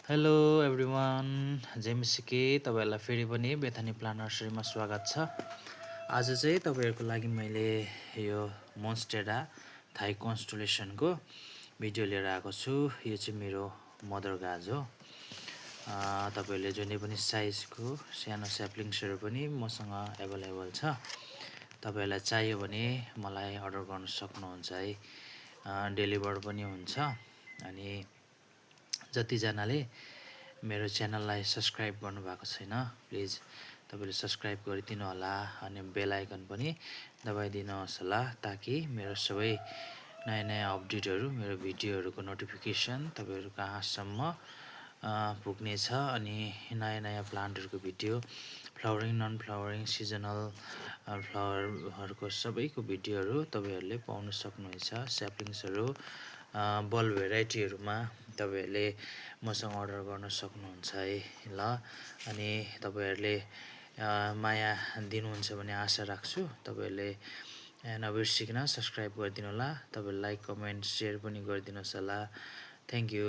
Hello everyone, जेमिसिके तपाईँहरूलाई फेरि पनि बेथानी प्लान्ट नर्सरीमा स्वागत छ। आज चाहिँ तपाईँहरूको लागि मैले यो मोन्स्टेरा थाई कन्स्टलेसनको भिडियो लिएर आएको छु। यो चाहिँ मेरो मदर गाज हो। तपाईँहरूले जुनै पनि साइजको सानो स्याप्लिङ्सहरू पनि मसँग एभाइलेबल छ। तपाईँहरूलाई चाहियो भने मलाई अर्डर गर्न सक्नुहुन्छ है। डेलिभर पनि हुन्छ। अनि जतिजनाले मेरो च्यानललाई सब्सक्राइब गर्नुभएको छैन प्लिज तपाईँले सब्सक्राइब गरिदिनु होला अनि बेल आइकन पनि दबाइदिनुहोस् होला, ताकि मेरो सबै नयाँ नयाँ अपडेटहरू, मेरो भिडियोहरूको नोटिफिकेसन तपाईँहरू कहाँसम्म पुग्नेछ। अनि नयाँ नयाँ प्लान्टहरूको video, flowering, non flowering, seasonal फ्लावरहरूको सबैको भिडियोहरू तपाईँहरूले पाउन सक्नुहुन्छ। स्याप्लिङ्सहरू बल्ब भेराइटीहरूमा तपाईँहरूले मसँग अर्डर गर्न सक्नुहुन्छ है ल। अनि तपाईँहरूले माया दिनुहुन्छ भन्ने आशा राख्छु। तपाईँहरूले नबिर्सिकन सब्सक्राइब गरिदिनु होला। तपाईँले लाइक, कमेन्ट, सेयर पनि गरिदिनुहोस् होला। Thank you.